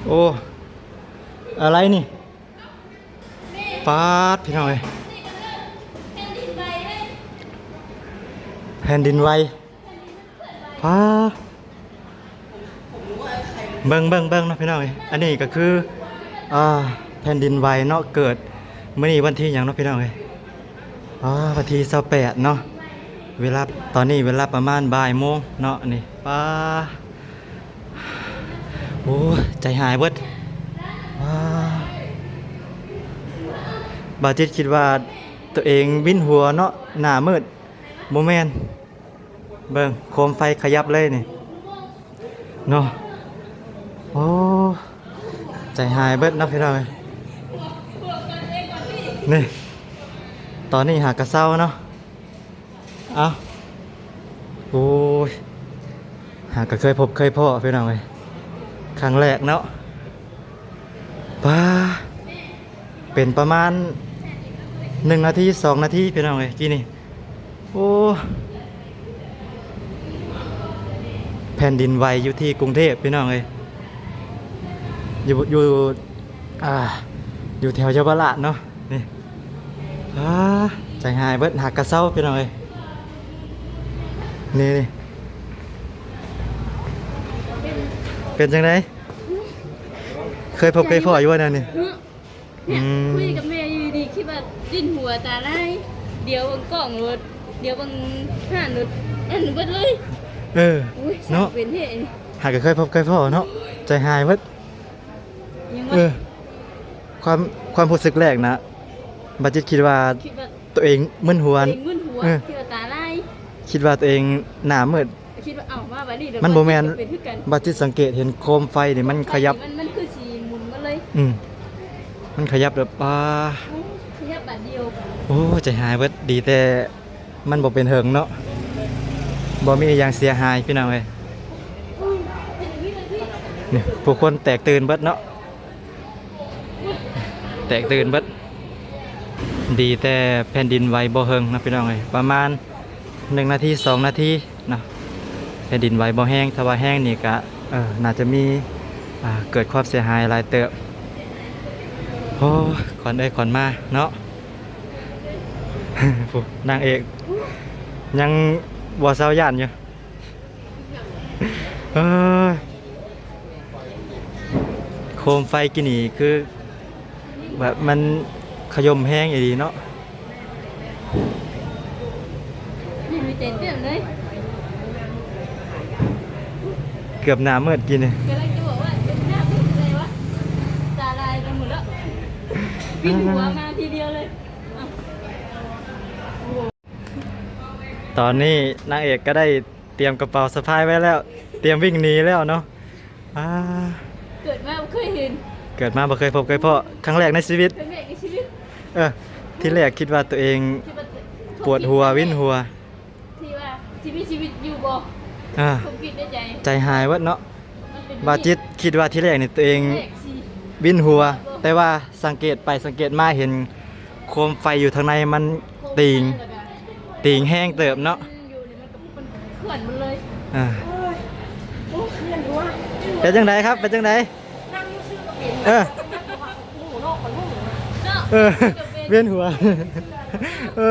ໂອ້ ອະໄລນີ້? ປາດ ພີ່ນ້ອງເອີຍ ແຜ່ນດິນໄຫວ ປາດ ເບິ່ງ ເບິ່ງ ເບິ່ງເນາະ ພີ່ນ້ອງເອີຍ. ອັນນີ້ກໍຄື ອ່າ ແຜ່ນດິນໄຫວເນາະ ເກີດມື້ນີ້ວັນທີຫຍັງເນາະ ພີ່ນ້ອງເອີຍ? ອ່າ ວັນທີຊາວແປດເນາະ ເວລາ ຕອນນີ້ເວລາປະມານບ່າຍໂມງເນາະ ນີ້ ປາດ ໂອ້ຍ ໃຈຫາຍເບິດ ວ້າ ບ່າວຈິດຄິດວ່າຕົວເອງວິນຫົວເນາະ ໜ້າມືດ ບໍ່ແມ່ນ ເບິ່ງໂຄມໄຟຂະຫຍັບເລີຍນີ້ເນາະ. ໂອ້ ໃຈຫາຍເບິດເນາະ ພີ່ນ້ອງເອີຍ ນີ້ ຕອນນີ້ຫາກະເຊົາເນາະ. ເອົ້າ ໂອ້ຍ ຫາກະເຄີຍພົບເຄີຍພໍ້ ພີ່ນ້ອງເອີຍ ຄັ້ງແລກເນາະ. ປາ ເປັນປະມານໜຶ່ງນາທີ ສອງນາທີ ພີ່ນ້ອງເອີຍ ກີ້ນີ້. ໂອ້ ແຜ່ນດິນໄຫວຢູ່ທີ່ກຸງເທບ ພີ່ນ້ອງເອີຍ ຢູ່ ຢູ່ ອ່າ ຢູ່ແຖວເຍົາວະລາດເນາະ ນີ້. ອາ ໃຈຫາຍເບິດ ຫາກະເຊົາ ພີ່ນ້ອງເອີຍ ນີ້ ນີ້ ເປັນຈັ່ງໃດ? ເຄີຍພົບເຄີຍພໍ້ຢູ່ບໍ່ແນວນີ້? ອືມ ຄຸຍກັບແມ່ຢູ່ດີໆ ຄິດວ່າດິນຫົວຕາລາຍ ດຽວເບິ່ງກ້ອງໂລດ ດຽວເບິ່ງຮ້ານໂລດ ອັນເບິດເລີຍ. ເອີ ໂອ້ຍ ເນາະ ເປັນເຫດ ຫາກະເຄີຍພົບເຄີຍພໍ້ເນາະ ໃຈຫາຍເບິດ. ຍັງວ່າ ເອີ ຄວາມ ຄວາມຮູ້ສຶກແລກນະ ບ່າວຈິດຄິດວ່າ ຄິດວ່າຕົວເອງມຶນຫົວ ຕົວເອງມຶນຫົວ ເອີ ຄິດວ່າຕາລາຍ ຄິດວ່າຕົວເອງໜ້າມືດ ຄິດວ່າ ເອົ້າ ມາບາດນີ້ ມັນບໍ່ແມ່ນ ເປັນຄືກັນ ບ່າວຈິດສັງເກດເຫັນໂຄມໄຟນີ້ມັນຂະຫຍັບ ໄຟນີ້ມັນ ມັນຄືຊິໝຸນໝົດເລີຍ ອືມ ມັນຂະຫຍັບແບບ ປາ ໂອ້ ຂະຫຍັບບາດດຽວ ໂອ້ ໃຈຫາຍເບິດ ດີແຕ່ ມັນບໍ່ເປັນເຫິງເນາະ ບໍ່ມີອີ່ຫຍັງເສຍຫາຍ ພີ່ນ້ອງເອີຍ. ນີ້ ຜູ້ຄົນແຕກຕື່ນເບິດເນາະ ແຕກຕື່ນເບິດ ດີແຕ່ແຜ່ນດິນໄຫວບໍ່ເຫິງເນາະ ພີ່ນ້ອງເອີຍ ປະມານໜຶ່ງນາທີ ສອງນາທີເນາະ ແຜ່ນດິນໄຫວບໍ່ແຮງ ຖ້າວ່າແຮງນີ້ກະ ເອີ ໜ້າຈະມີ ອ່າ ເກີດຄວາມເສຍຫາຍຫຼາຍເຕີບ. ໂອ້ຍ ຂວັນເອີຍ ຂວັນມາເນາະ. ຜູ້ນາງເອກຍັງບໍ່ເຊົາຢ້ານຢູ່ ເອີຍ ໂຄມໄຟກີ້ນີ້ຄືແບບມັນຂະຍົມແຮງອີ່ຫຼີເນາະ. ນີ້ມີໃຈເຕັ້ນເລີຍ ເກືອບໜ້າມືດກີ້ນີ້ ກຳລັງຈະບອກວ່າເກືອບໜ້າມືດເລີຍວະ ຕາລາຍໄປໝົດແລ້ວ ວິນຫົວມາທີດຽວເລີຍ. ຕອນນີ້ນາງເອກກໍໄດ້ຕຽມກະເປົາສະພາຍໄວ້ແລ້ວ ຕຽມວິ່ງໜີແລ້ວເນາະ. ອາ ເກີດມາບໍ່ເຄີຍເຫັນ ເກີດມາບໍ່ເຄີຍພົບເຄີຍພໍ້ ຄັ້ງແລກໃນຊີວິດ ຄັ້ງແລກໃນຊີວິດ. ເອີ ທີແລກຄິດວ່າຕົວເອງ ຄິດວ່າ ປວດຫົວ ວິນຫົວ ທີ່ວ່າຊິມີຊີວິດຢູ່ບໍ່ ອາ ຄວາມຄິດໃນໃຈ ໃຈຫາຍເບິດເນາະ. ບາຈິດຄິດວ່າທີແລກນີ້ຕົວເອງວິນຫົວ ແຕ່ວ່າສັງເກດໄປສັງເກດມາເຫັນໂຄມໄຟຢູ່ທາງໃນມັນຕີງ ຕີງແຮງເຕີບເນາະ. ເປັນຈັ່ງໃດຄັບ ເປັນຈັ່ງໃດ? ເອີ ເອີ ວຽນຫົວ ເອີ.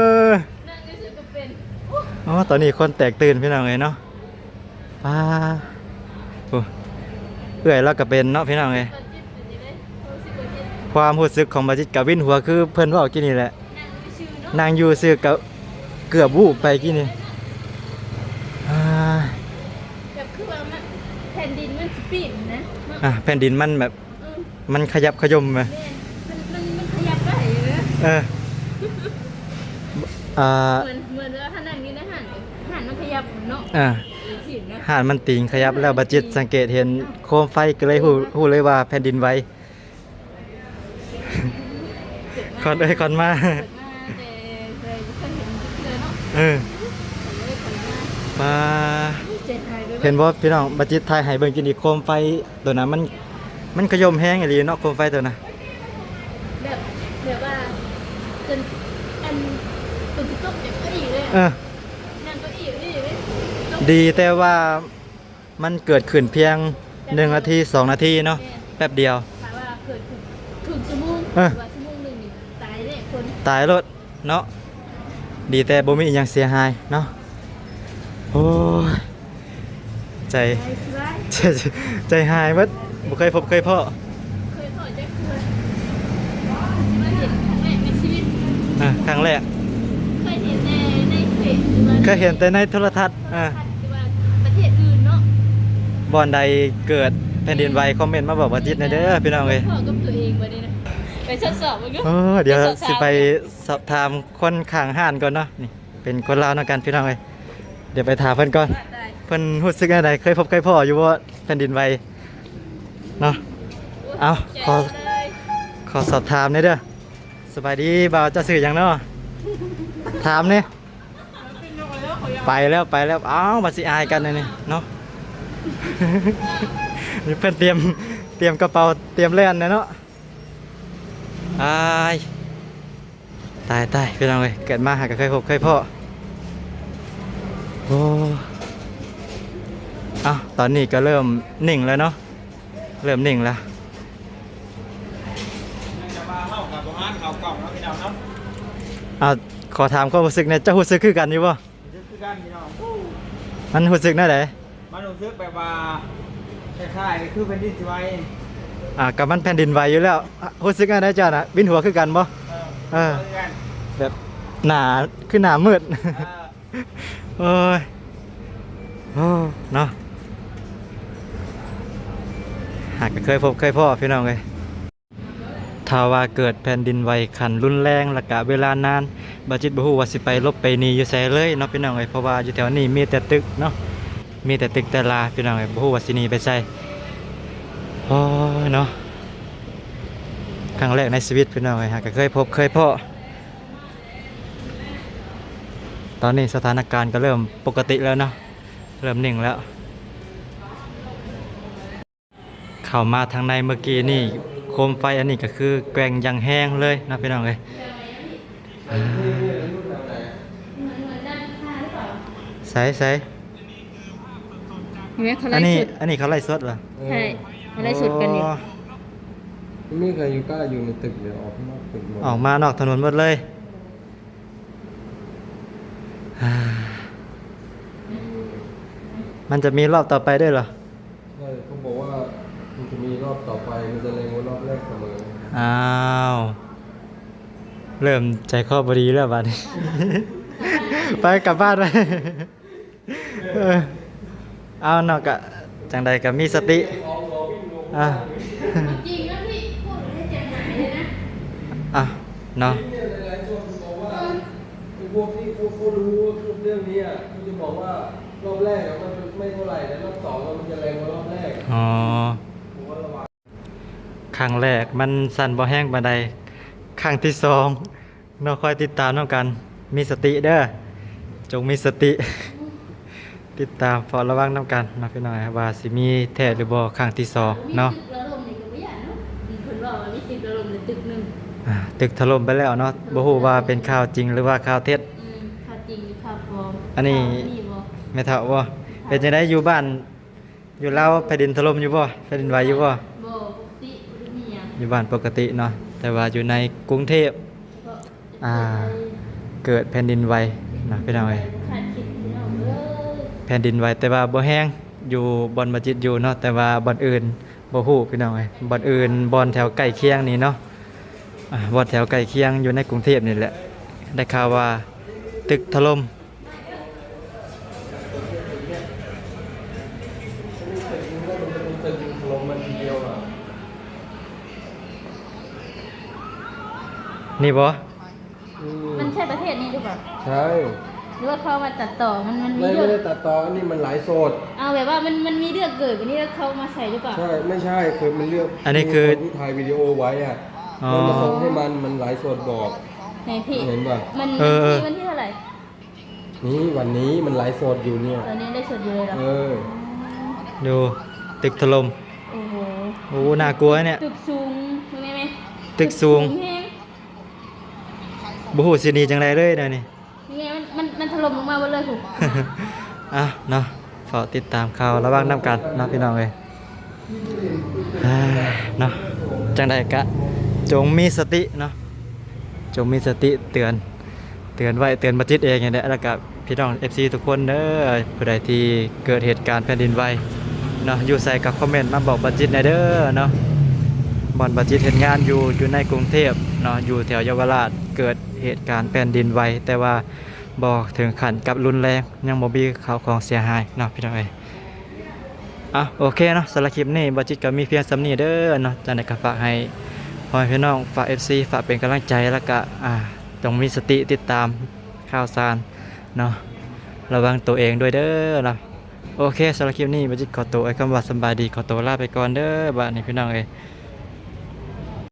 ອໍ ຕອນນີ້ຄົນແຕກຕື່ນພີ່ນ້ອງເອີຍເນາະ. ປາ ໂອ້ ເອື້ອຍລາວກໍເປັນເນາະພີ່ນ້ອງເອີຍ. ຄວາມຮູ້ສຶກຂອງບາຈິດກໍວິນຫົວຄືເພິ່ນເວົ້າກີ້ນີ້ແຫຼະ ນັ່ງຢູ່ຊື່ກໍເກືອບວູບໄປກີ້ນີ້. ອາ ແບບຄືວ່າມັນ ແຜ່ນດິນມັນຊິປີ້ນນະ ອາ ແຜ່ນດິນມັນແບບ ມັນຂະຫຍັບຂະຍົມແມະ ແມ່ນ ມັນ ມັນ ມັນຂະຫຍັບໄດ້ເດີ. ເອີ ອ່າ ເໝືອນ ເໝືອນວ່າຖ້ານັ່ງຢູ່ໃນຮ້ານ ຮ້ານມັນຂະຫຍັບເນາະ. ອ່າ ເອີ ຊີ້ນະ ຮ້ານມັນຕີງຂະຫຍັບແລ້ວ ບາຈິດສັງເກດເຫັນໂຄມໄຟກໍເລີຍຮູ້ ຮູ້ເລີຍວ່າແຜ່ນດິນໄຫວ. ຂວັນເອີຍ ຂວັນມາ ເກີດມາແຕ່ ແຕ່ບໍ່ເຄີຍເຫັນຈັກເທື່ອເນາະ. ເອີ ຂວັນເອີຍ ຂວັນມາ ປາ ເຫັນບໍ່ພີ່ນ້ອງ ບາຈິດຖ່າຍໃຫ້ເບິ່ງກິນອີກ ໂຄມໄຟ ໂຕນັ້ນມັນ ມັນຂະຍົມແຮງອີ່ຫຼີເນາະ ໂຄມໄຟໂຕນັ້ນ ແບບ ແບບວ່າຈົນອັນ ຈົນຊິຕົກຈາກເກົ້າອີ່ເລີຍ. ເອີ ນັ່ງເກົ້າອີ່ນີ້ເລີຍ ດີແຕ່ວ່າມັນເກີດຂຶ້ນພຽງໜຶ່ງນາທີ ສອງນາທີເນາະ. ແມ່ນ ແປັບດຽວ ຖ້າວ່າເກີດຂຶ້ນເຄິ່ງຊົ່ວໂມງ ເອີ ຫຼືວ່າຊົ່ວໂມງໜຶ່ງນີ້ ຕາຍແນ່ຄົນ ຕາຍໂລດເນາະ. ດີແຕ່ບໍ່ມີອີ່ຫຍັງເສຍຫາຍເນາະ. ໂອ້ຍ ໃຈ ໃຈ ໃຈຫາຍໝົດ ບໍ່ເຄີຍພົບເຄີຍພໍ້ ເຄີຍພໍ້ຈັກເທື່ອ ຊິມາເຫັນຄັ້ງແລກໃນຊີວິດ. ອ່າ ຄັ້ງແລກ ເຄີຍເຫັນແຕ່ໃນເຟສ ຫຼືວ່າ ເຄີຍເຫັນແຕ່ໃນໂທລະທັດ ໂທລະທັດ ອ່າ ຫຼືວ່າປະເທດອື່ນເນາະ. ບ່ອນໃດເກີດແຜ່ນດິນໄຫວ ຄອມເມັນມາບອກບ່າວຈິດແດ່ເດີພີ່ນ້ອງເອີຍ. ພໍ້ກັບຕົວເອງບັດນີ້ນະ ໄປທົດສອບເບິ່ງດູ. ໂອ້ ດຽວຊິໄປສອບຖາມຄົນຂ້າງຮ້ານກ່ອນເນາະ. ນີ້ເປັນຄົນລາວນຳກັນພີ່ນ້ອງເອີຍ. ດຽວໄປຖາມເພິ່ນກ່ອນ ເພິ່ນຮູ້ສຶກແນວໃດ ເຄີຍພົບເຄີຍພໍ້ຢູ່ບໍ່ແຜ່ນດິນໄຫວເນາະ. ເອົາ ຂໍ ຂໍສອບຖາມແດ່ເດີ. ສະບາຍດີບ່າວ ເຈົ້າຊື່ຫຍັງເນາະ? ຖາມແດ່. ໄປແລ້ວ ໄປແລ້ວ. ອ້າວ ວ່າຊິອາຍກັນອັນນີ້ເນາະ. ນີ້ເພິ່ນຕຽມ ຕຽມກະເປົາ ຕຽມແລ່ນແລ້ວເນາະ. ອາຍ ຕາຍ ຕາຍ ພີ່ນ້ອງເອີຍ ເກີດມາຫາກະເຄີຍພົບເຄີຍພໍ້. ໂອ້ ເອົ້າ ຕອນນີ້ກະເລີ່ມນິ່ງແລ້ວເນາະ ເລີ່ມນິ່ງແລ້ວ. ເອົາ ຂໍຖາມຄວາມຮູ້ສຶກແດ່ ເຈົ້າຮູ້ສຶກຄືກັນຢູ່ບໍ່? ຮູ້ສຶກຄືກັນພີ່ນ້ອງ. ມັນຮູ້ສຶກແນວໃດ? ມັນຮູ້ສຶກແບບວ່າ ຄ້າຍໆ ຄືແຜ່ນດິນຊິໄຫວ. ອ່າ ກະມັນແຜ່ນດິນໄຫວຢູ່ແລ້ວ. ຮູ້ສຶກແນວໃດເຈົ້ານະ? ວິນຫົວຄືກັນບໍ່? ເອີ ເອີ ຄືກັນ ແບບໜ້າ ຄືໜ້າມືດ. ເອີ ໂອ້ຍ ໂອ້ ເນາະ ຫາກະເຄີຍພົບເຄີຍພໍ້ພີ່ນ້ອງເອີຍ. ຖ້າວ່າເກີດແຜ່ນດິນໄຫວຂັ້ນຮຸນແຮງ ແລ້ວກະເວລານານ ບ່າວຈິດບໍ່ຮູ້ວ່າຊິໄປຫຼົບໄປໜີຢູ່ໃສເລີຍເນາະພີ່ນ້ອງເອີຍ. ເພາະວ່າຢູ່ແຖວນີ້ມີແຕ່ຕຶກເນາະ ມີແຕ່ຕຶກແຕ່ລາພີ່ນ້ອງເອີຍ ບໍ່ຮູ້ວ່າຊິໜີໄປໃສ. ໂອ້ຍເນາະ ຄັ້ງແລກໃນຊີວິດພີ່ນ້ອງເອີຍ ຫາກະເຄີຍພົບເຄີຍພໍ້. ຕອນນີ້ສະຖານະການກະເລີ່ມປົກກະຕິແລ້ວເນາະ ເລີ່ມນິ່ງແລ້ວ. ເຂົ້າມາທາງໃນເມື່ອກີ້ນີ້ ໂຄມໄຟອັນນີ້ກະຄືແກວ່ງຢ່າງແຮງເລີຍເນາະພີ່ນ້ອງເອີຍ. ໃສ ໃສ ອັນນີ້ ອັນນີ້ເຂົາໄລຟ໌ສົດຫວາ? ໃຊ່ ເຂົາໄລຟ໌ສົດກັນຢູ່. ອໍ ບໍ່ມີໃຜຢູ່ກ້າຢູ່ໃນຕຶກເລີຍ ອອກມານອກຕຶກໝົດ ອອກມານອກຖະໜົນໝົດເລີຍ. ມັນຈະມີລອບຕໍ່ໄປດ້ວຍເຫຼື? ໃຊ່ ເຂົາບອກວ່າມັນຈະມີລອບຕໍ່ໄປ ມັນຈະແຮງກວ່າລອບແລກສະເໝີ. ອ້າວ ເລີ່ມໃຈຄໍບໍ່ດີແລ້ວບາດນີ້ ໄປກັບບ້ານໄປ. ເອີ ເອົາເນາະ ກະຈັ່ງໃດກະມີສະຕິ. ອ່າ ອ່າ ເນາະ ພວກທີ່ເຂົາ ເຂົາຮູ້ເລື່ອງນີ້ ເຂົາຈະບອກວ່າລອບແລກມັນໄມ່ເທົ່າໃດ ແລະ ລອບສອງມັນຈະແຮງກວ່າລອບແລກ. ອໍ ຄັ້ງແລກມັນສັ່ນບໍ່ແຮງປານໃດ ຄັ້ງທີສອງເນາະ ຄອຍຕິດຕາມນຳກັນ. ມີສະຕິເດີ ຈົ່ງມີສະຕິ ຕິດຕາມເຝົ້າລະວັງນຳກັນເນາະພີ່ນ້ອງ ວ່າຊິມີແທ້ຫຼືບໍ່ຄັ້ງທີສອງເນາະ. ມີຕຶກຖະຫຼົ່ມນີ້ກະບໍ່ຢ້ານເນາະ ເພິ່ນເວົ້າວ່າມີຕຶກຖະຫຼົ່ມແລ້ວຕຶກໜຶ່ງ. ອ່າ ຕຶກຖະຫຼົ່ມໄປແລ້ວເນາະ ບໍ່ຮູ້ວ່າເປັນຂ່າວຈິງຫຼືວ່າຂ່າວເທັດ. ອືມ ຂ່າວຈິງຫຼືຂ່າວປອມ? ອັນນີ້ ແມ່ເຖົ້າບໍ່? ເປັນຈັ່ງໃດຢູ່ບ້ານ ຢູ່ລາວແຜ່ນດິນຖະຫຼົ່ມຢູ່ບໍ່? ແຜ່ນດິນໄຫວຢູ່ບໍ່? ບໍ່ ປົກກະຕິ ບໍ່ໄດ້ມີຫຍັງ. ຢູ່ບ້ານປົກກະຕິເນາະ ແຕ່ວ່າຢູ່ໃນກຸງເທບ ອ່າ ເກີດແຜ່ນດິນໄຫວເນາະພີ່ນ້ອງເອີຍ. ຄາດຄິດພີ່ນ້ອງເອີຍ ແຜ່ນດິນໄຫວ ແຕ່ວ່າບໍ່ແຮງ ຢູ່ບ່ອນບ່າວຈິດຢູ່ເນາະ ແຕ່ວ່າບ່ອນອື່ນບໍ່ຮູ້ພີ່ນ້ອງເອີຍ. ບ່ອນອື່ນ ບ່ອນແຖວໃກ້ຄຽງນີ້ເນາະ ອ່າ ບ່ອນແຖວໃກ້ຄຽງຢູ່ໃນກຸງເທບນີ້ແຫຼະ ໄດ້ຂ່າວວ່າຕຶກຖະຫຼົ່ມ. ນີ້ບໍ່? ອືມ ມັນໃຊ່ປະເທດນີ້ຫຼືເປົ່າ? ໃຊ່ ຫຼືວ່າເຂົາມາຕັດຕໍ່? ມັນ ມັນມີ ໄມ່ ເລື່ອງ ໄມ່ໄດ້ຕັດຕໍ່ ອັນນີ້ມັນໄລຟ໌ສົດ. ເອົາ ແບບວ່າມັນ ມັນມີເລື່ອງເກີດ ບາດນີ້ເຂົາມາໃສ່ຫຼືເປົ່າ? ໃຊ່ ໄມ່ໃຊ່ ຄືມັນເລື່ອງ ອັນນີ້ຄື ມີຄົນທີ່ຖ່າຍວິດີໂອໄວ້ອະ ອໍ ແລ້ວມາສົ່ງໃຫ້ມັນ ມັນໄລຟ໌ສົດບອກ ໃນເພຈ ເຫັນບໍ່? ມັນ ເອີ ວັນທີ ວັນທີເທົ່າໃດ? ນີ້ ວັນນີ້ມັນໄລຟ໌ສົດຢູ່ເນຍ ຕອນນີ້ໄລຟ໌ສົດຢູ່ເລີຍເນາະ. ເອີ ຢູ່ຕຶກຖະຫຼົ່ມ. ໂອ້ໂຫ ໂອ້ ໜ້າກົວເນຍ ຕຶກສູງ ເຫັນໄໝ? ຕຶກສູງ ແຮງ ບໍ່ຮູ້ຊິໜີຈັ່ງໃດເລີຍແນວນີ້. ນີ້ໄງ ມັນ ມັນ ມັນຖະຫຼົ່ມລົງມາເບິດເລີຍພຸ້ນ. ອ່ະເນາະ ເຝົ້າຕິດຕາມຂ່າວລະວັງນຳກັນເນາະພີ່ນ້ອງເອີຍ. ເນາະ ຈັ່ງໃດກະຈົ່ງມີສະຕິເນາະ ຈົ່ງມີສະຕິ ເຕືອນ ເຕືອນໄວ້ ເຕືອນບໍ່ຈິດເອງນີ້ແຫຼະ ແລ້ວກະ ພີ່ນ້ອງເອັຟຊີທຸກຄົນເດີ ຜູ້ໃດທີ່ເກີດເຫດການແຜ່ນດິນໄຫວເນາະ ຢູ່ໃສກໍຄອມເມັນມາບອກບັດຈິດແດ່ເດີເນາະ ບ່ອນບັດຈິດເຮັດງານຢູ່ ຢູ່ໃນກຸງເທບເນາະ ຢູ່ແຖວເຍົາວະລາດ ເກີດເຫດການແຜ່ນດິນໄຫວ ແຕ່ວ່າບໍ່ເຖິງຂັ້ນກັບຮຸນແຮງ ຍັງບໍ່ມີເຂົ້າຂອງເສຍຫາຍເນາະ ພີ່ນ້ອງເອີຍ. ອ່ະ ໂອເຄເນາະ ສຳລັບຄລິບນີ້ ບ່າວຈິດກໍມີພຽງສ່ຳນີ້ເດີເນາະ ຈັ່ງໃດກໍຝາກໃຫ້ພໍ່ແມ່ພີ່ນ້ອງ ຝາກເອັຟຊີ ຝາກເປັນກຳລັງໃຈ ແລ້ວກະ ອ່າ ຈົ່ງມີສະຕິຕິດຕາມຂ່າວສານເນາະ ລະວັງໂຕເອງດ້ວຍເດີເນາະ. ໂອເຄ ສຳລັບຄລິບນີ້ ບ່າວຈິດຂໍໂຕເອີຍຄຳວ່າສະບາຍດີ ຂໍໂຕລາໄປກ່ອນເດີ ບາດນີ້ພີ່ນ້ອງເອີຍ.